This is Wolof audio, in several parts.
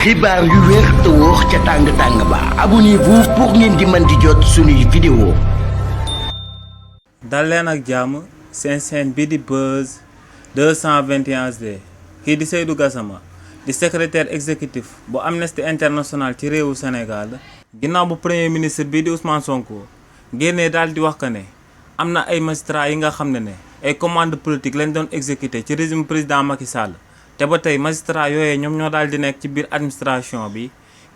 xibaar yu wér te wóor ca tàng-tàng ba abonnez-vous pour ngeen di mën di jot suñuy vidéo. dal leen ak jàmm seen chaîne bi di Buzz 221HD kii di Seydou Gassama di secrétaire exécutif bu Amnesty International ci réewu Sénégal ginnaaw bu premier ministre bi di Ousmane Sonko génnee daal di wax que ne am na ay magistrats yi nga xam ne ay commande politique lañ doon exécuté ci régime président Macky Sall. te ba tey magistrat yooyee ñoom ñoo daal di nekk ci biir administration bi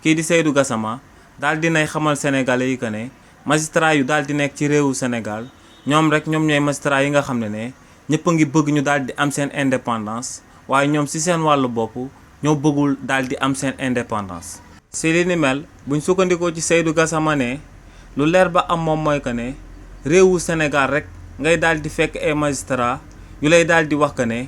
kii di Seydou Gassama daal di nay xamal sénégalais yi que ne magistrat yu daal di nekk ci réewu Sénégal ñoom rek ñoom ñooy magistrat yi nga xam ne ñëpp a ngi bëgg ñu daal di am seen indépendance waaye ñoom si seen wàllu bopp ñoo bëggul daal di am seen indépendance. si li ni mel buñ sukkandikoo ci Seydou Gassama ne lu leer ba am moom mooy que ne réewu Sénégal rek ngay daal di fekk ay magistrat yu lay daal di wax que ne.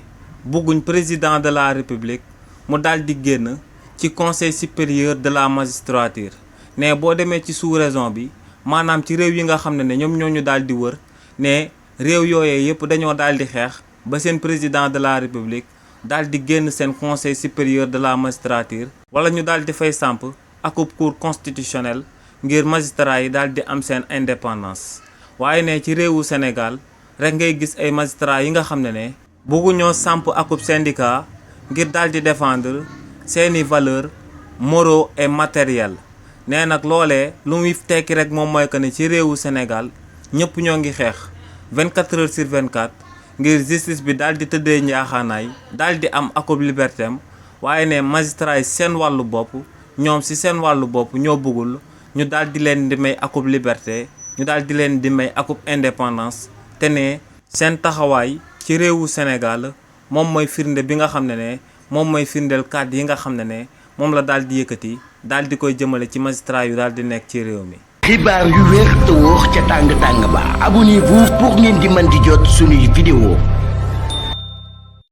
bugguñ président de la république mu daal di génn ci conseil supérieur de la magistrature ne boo demee ci sous-région bi maanaam ci réew yi nga xam ne ñoom ñoo ñu daal di wër ne réew yooyee yëpp dañoo daal di xeex ba seen président de la république daal di génn seen conseil supérieur de la magistrature wala ñu daal di fay samp akub cour constitutionnel ngir magistrat yi daal di am seen indépendance waaye ne ci réewu Sénégal rek ngay gis ay magistrat yi nga xam ne bëggu ñoo samp akub syndicat ngir daal di défendre seeni valeurs moraux et matériels nee nag loolee lu muy tekki rek moom mooy que ne ci réewu Sénégal ñëpp ñoo ngi xeex 24 heures sur 24 ngir justice bi daal di tëddee njaaxaanaay daal di am akub liberté am waaye ne magistrat yi seen wàllu bopp ñoom si seen wàllu bopp ñoo bëggul ñu daal di leen di may akub liberté ñu daal di leen di may akub indépendance te ne seen taxawaay ci réewu Sénégal moom mooy firnde bi nga xam ne moom mooy firndeel kàddu yi nga xam ne moom la daal di yëkkati daal di koy jëmale ci magistrat yu daal di nekk ci réew mi. xibaar yu wér te wóor ca tàng-tàng ba abonnez-vous pour ngeen di mën di jot suñuy vidéo.